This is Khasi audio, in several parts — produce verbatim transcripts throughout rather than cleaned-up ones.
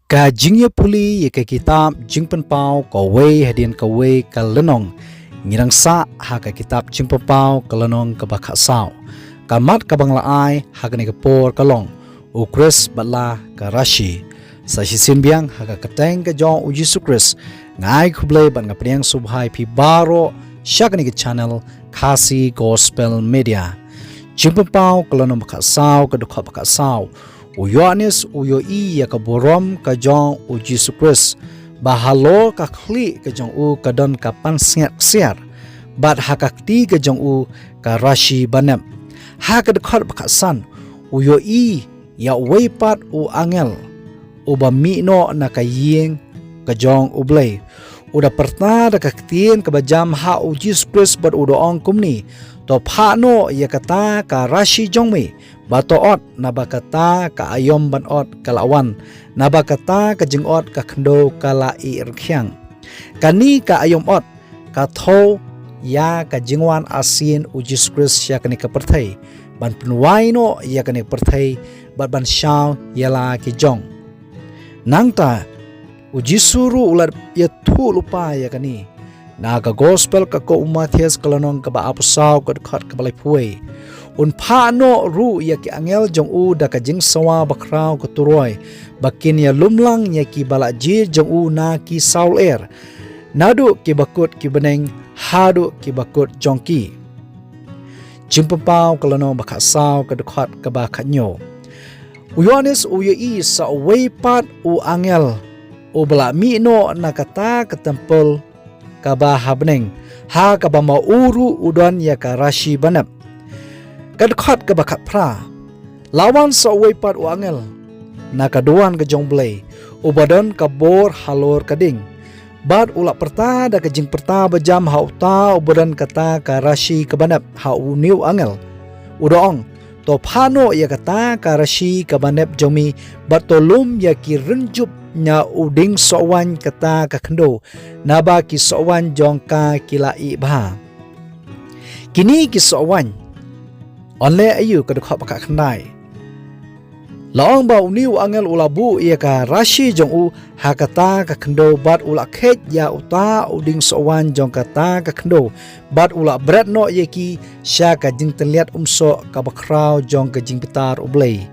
Ka jingïapule ïa ka kitab Jingpynpaw kawei hadien kawei ka lynnong, ngi dang sah ha ka kitab Jingpynpaw ka lynnong kaba khatsaw. Ka mat kaba nga la ai ha kane ka por ka long, U Khrist bad la ka Rashi. Sa shisien biang ha ka kyrteng ka jong U Jisu Khrist, nga ai khublei bad nga pdiang sngewbha ïa phi baroh sha kane ka channel Khasi Gospel Media. Jingpynpaw ka lynnong ba khatsaw, ka dkhot ba khatsaw. U Ïoannis u ïohi ïa ka burom ka jong U Jisu Khrist, ba halor ka khlieh ka jong u ka don ka pansngiat ksiar, bad ha ka kti ka jong u ka Rashi banep. Ha ka dkhot ba khatsan, u ïohi ïa uwei pat u angel uba mih noh na ka ïing ka jong U Blei, u da pyrta da ka ktien kaba jam ha U Jisu Khrist bad u da ong kumne: To phah noh ïa kata ka Rashi jong me, bad to ot, naba kata ka aïom ban ot ka la wan, naba kata ka jingot ka khyndew ka la ïeh rkhiang. Kane ka aïom ot ka thew ïa ka jingwan arsien U Jisu Khrist sha kane ka pyrthei, ban pynwai noh ïa kane ka pyrthei bad ban shaw ïa la ki jong. Nangta U Jisu ruh u la ïathuh lypa ïa kane na ka Gospel katkum u Mathaios ka lynnong kaba arphew saw, ka dkhot kaba laiphew wei. Un phah noh ruh ïa ki angel jong u da ka jingsawa bakhraw ka turoi, ba kin ïalumlang ïa kiba la jied jong u na ki saw lyer, naduh kiba kut ki bneng haduh kiba kut jong ki. Jingpynpaw ka lynnong ba khatsaw, ka dkhot kaba khathynñiew. U Ïoannis u ïohi sa uwei pat u angel uba la mih noh na kata ka templ kaba ha bneng, ha kaba ma u ruh u don ïa ka Rashi banep. Ka dkhot kaba khatphra. La wan sa uwei pat u angel na ka duwan ka jong U Blei, uba don ka bor halor ka ding, bad u la pyrta da ka jingpyrta ba jam ha uta uba don kata ka Rashi ka banep ha une u angel, u da ong: To phah noh ïa kata ka Rashi ka banep jong me, bad to lum ïa ki rynjup na u dieng sohwaiñ kata ka khyndew, naba ki sohwaiñ jong ka ki la ïeh bha. Kine ki sohwaiñ, yn leh aïu? Ka dkhot ba khatkhyndai. La ong ba une u angel u la buh ïa ka Rashi jong u ha kata ka khyndew, bad u la kheit ïa uta u dieng sohwaiñ jong kata ka khyndew, bad u la bret noh ïa ki sha ka jingtylliat umsoh kaba khraw jong ka jingbitar U Blei.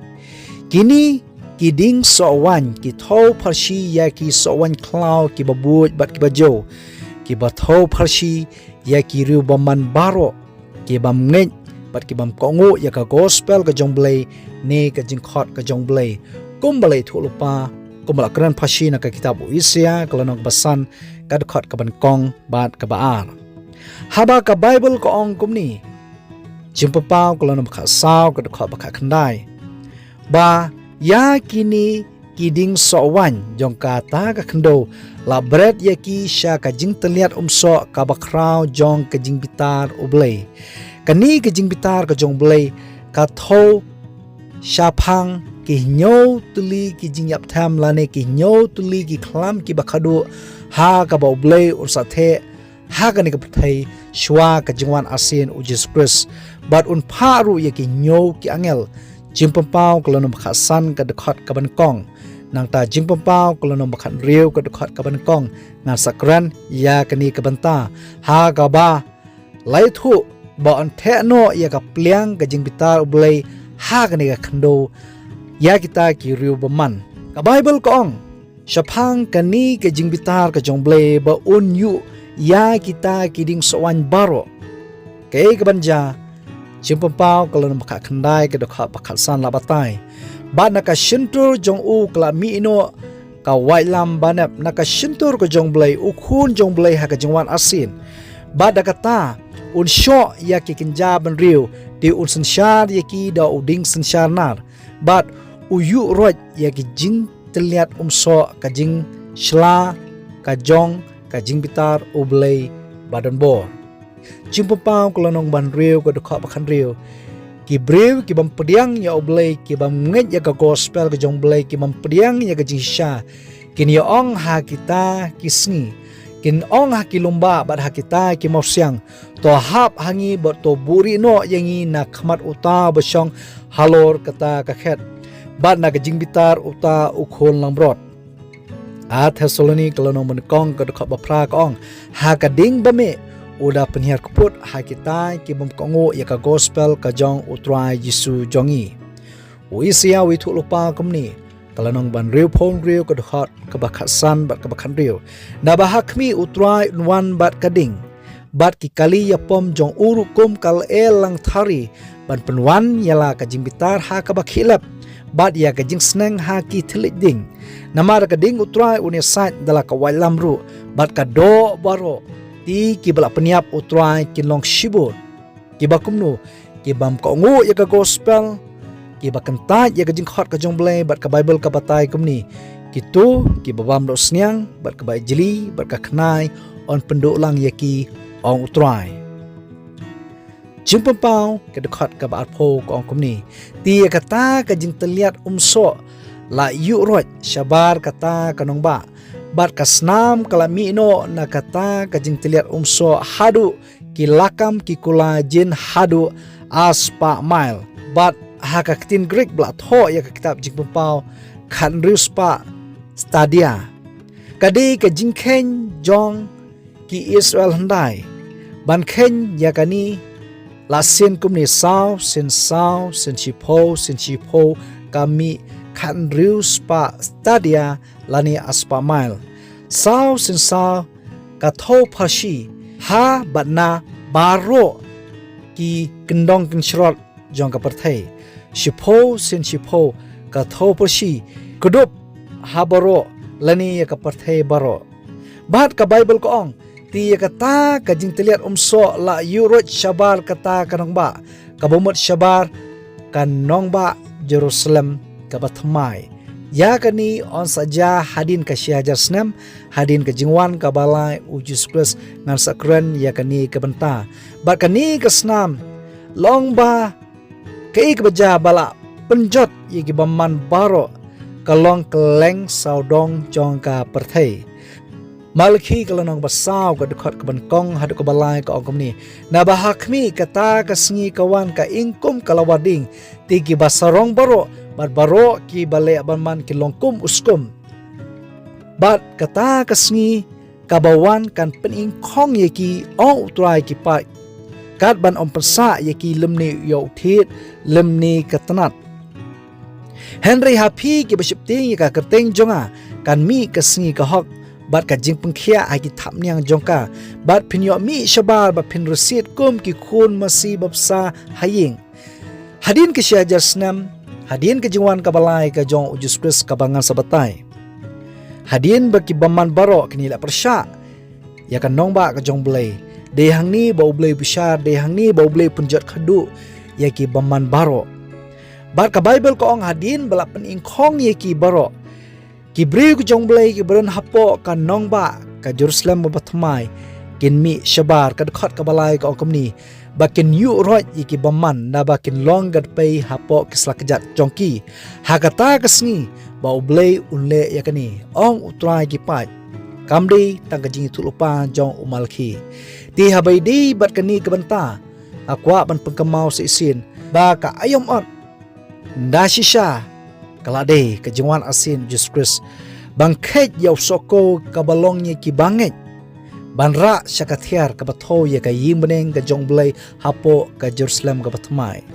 Kine ki dieng sohwaiñ ki thew pharshi ïa ki sohwaiñ khlaw kiba buit bad kiba jew, kiba thew pharshi ïa ki riew bymman baroh, ki bym ngeit bad ki bym kohnguh ïa ka Gospel ka jong U Blei, ne ka jingkhot ka jong U Blei, kumba la ïathuh lypa, kumba la kren pharshi na ka kitab u Isaïah ka lynnong kaba san, ka dkhot kaba nyngkong bad kaba ar. Haba ka Baibl ka ong kumne, Jingpynpaw ka lynnong ba khatsaw, ka dkhot ba khatkhyndai, ba ïa kine ki dieng sohwaiñ jong kata ka khyndew la bret ïa ki sha ka jingtylliat umsoh kaba khraw jong ka jingbitar U Blei. Kane ka jingbitar ka jong U Blei ka thew shaphang ki hynñiew tylli ki jingïapthem, lane ki hynñiew tylli ki khlam kiba khatduh, ha kaba U Blei un sa theh ha kane ka pyrthei shuwa ka jingwan arsien U Jisu Khrist, bad un phah ruh ïa ki hynñiew ki angel. Jingpynpaw ka lynnong ba khatsan, ka dkhot kaba nyngkong. Nangta Jingpynpaw ka lynnong ba khathynriew, ka dkhot kaba nyngkong, ngan sa kren ïa kane ka bynta, ha kaba la ïathuh ba yn theh noh ïa ka pliang ka jingbitar U Blei ha kane ka khyndew ïa kita ki riew bymman. Ka Baibl ka ong shaphang kane ka jingbitar ka jong U Blei ba un ïuh ïa kita ki dieng sohwaiñ baroh. Kaei kaban jia? Jingpynpaw ka lynnong ba khatkhyndai, ka dkhot ba khatsan la batai: Bad na ka shyntur jong u ka la mih noh ka waitlam banep, na ka shyntur ka jong U Blei, U Khun jong U Blei ha ka jingwan arsien. Bad da kata un shoh ïa ki kynja bynriew, te un synshar ïa ki da u dieng synshar nar, bad u ïuh roit ïa ki jingtylliat umsoh ka jingshla ka jong ka jingbitar U Blei ba donbor. Jingpynpaw ka lynnong ba hynriew, ka dkhot ba khathynriew. Ki briew ki bym pdiang ïa U Blei, ki bym ngeit ïa ka Gospel ka jong U Blei, ki bym pdiang ïa ka jingshisha, kin ïa ong ha kita ki sngi, kin ong ha ki lum bah bad ha kita ki mawsiang: To hap ha ngi bad to buhrieh noh ïa ngi na khmat uta uba shong halor kata ka khet, bad na ka jingbitar uta U Khun langbrot. Ar Thessaloni ka lynnong ba nyngkong ka dkhot ba phra ka ong, ha ka ding ba mih u da pynhiar kput ha kita ki bym kohnguh ïa ka gospel ka jong U Trai Jisu jong ngi. U Isaïah u ïathuh lypa kumne, ka lynnong ba hynriewphew hynriew ka dkhot kaba khatsan bad kaba khathynriew. Naba ha khmih U Trai un wan bad ka ding, bad ki kali ïapom jong u ruh kum ka lyer langthari, ban pynwan ïa la ka jingbitar ha kaba khih lep, bad ïa ka jingsneng ha ki thylliej ding. Namar ka ding U Trai un ïasaid da la ka waitlam ruh, bad ka doh baroh. Te kiba la pynïap U Trai kin long shibun. Kiba kumno? Ki bym kohnguh ïa ka gospel, kiba kyntait ïa ka jingkhot ka jong U Blei, bad ka Baibl ka batai kumne, kito kiba bym doh sniang bad kaba ïeit jylliew bad ka khnai, yn pynduh lang ïa ki, ong U Trai. Jingpynpaw ka dkhot kaba arphew ka ong kumne, te ïa kata ka jingtylliat umsoh la ïuh roit shabar kata ka nongbah, bad ka snam ka la mih noh na kata ka jingtylliat umsoh haduh ki lakam ki kula jin haduh ar spah mail. Bad ha ka ktien Greek ba la thoh ïa ka kitab Jingpynpaw, khathynriew spah stadia. Ka dei ka jingkheiñ jong ki Israel hyndai ban kheiñ ïa kane. La sien kumne, saw sien saw sien shiphew sien shiphew ka mih khathynriew spah stadia lane ar spah mail. Saw sien saw ka thew pharshi ha bad na baroh ki kyndong kynshrot jong ka pyrthei. Shiphew sien shiphew ka thew pharshi kdup ha baroh lane ïa ka pyrthei baroh. Bad ka Baibl ka ong, te ïa kata ka jingtylliat umsoh la ïuh roit shabar kata ka nongbah, kaba mut shabar ka nongbah Jerusalem kaba thymmai. Ïa kane yn sa jia hadien ka shi hajar snem, hadien ka jingwan kaba lai U Jisu Khrist, ngan sa kren ïa kane ka bynta. Bad kane ka snam, long ba kaei kaba jia ba la pynjot ïa ki bymman baroh, ka long kylleng sawdong jong ka pyrthei. Malakhi ka lynnong ba saw ka dkhot kaba nyngkong haduh kaba lai ka ong kumne, naba ha khmih kata ka sngi ka wan ka ing kum ka lawar ding, te kiba sarong baroh bad baroh kiba leh bymman kin long kum u skum. Bad kata ka sngi kaba wan kan pyningkhong ïa ki, ong U Trai ki paid, kat ban ym pynsah ïa ki lymne ïa u thied lymne ka tnat. Hynrei ha phi kiba sheptieng ïa ka kyrteng jong nga, kan mih ka sngi ka hok bad ka jingpynkhiah ha ki thapniang jong ka, bad phin ïoh mih shabar bad phin resiat kum ki khun masi ba bsa ha ïing. Hadien ka shi hajar snem, hadien ka jingwan kaba lai ka jong U Jisu Khrist kaba ngan sa batai, hadien ba ki bymman baroh kin ïaleh pyrshah ïa ka nongbah ka jong U Blei, dei hangne ba U Blei u bishar, dei hangne ba U Blei u pynjot khadduh ïa ki bymman baroh. Bad ka Baibl ka ong, hadien ba la pyningkhong ïa ki baroh, ki briew ka jong U Blei kiba don hapoh ka nongbah ka Jerusalem kaba thymmai kin mih shabar, ka dkhot kaba lai ka ong kumne, ba kin ïuh roit ïa ki bymman, naba kin long ka dpei hapoh ki sla kjat jong ki. Ha kata ka sngi ba U Blei un leh ïa kane, ong U Trai ki paid. Kam dei tang ka jingïathuhlypa jong u Malakhi. Te haba ïadei bad kane ka bynta, nga kwah ban pynkynmaw sa shisien ba ka aïom ot ynda shisha ka la dei ka jingwan arsien U Jisu Khrist, ban kheit ïa u sohkyew kaba long ïa ki bangeit, ban rah sha ka thiar kaba thew ïa ka ïing bneng ka jong U Blei hapoh ka Jerusalem kaba thymmai.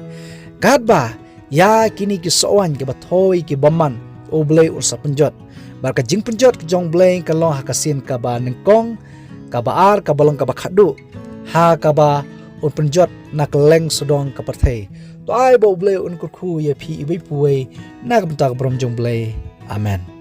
Katba ïa kine ki sohwaiñ kiba thew ïa ki bymman U Blei un sa pynjot. Bad ka jingpynjot ka jong U Blei ka long ha ka sien kaba nyngkong, kaba ar, kaba long kaba khadduh, ha kaba un pynjot na kylleng sawdong ka pyrthei. To ai ba U Blei un kyrkhu ïa phi iwei pa iwei na ka bynta ka burom jong U Blei. Amen.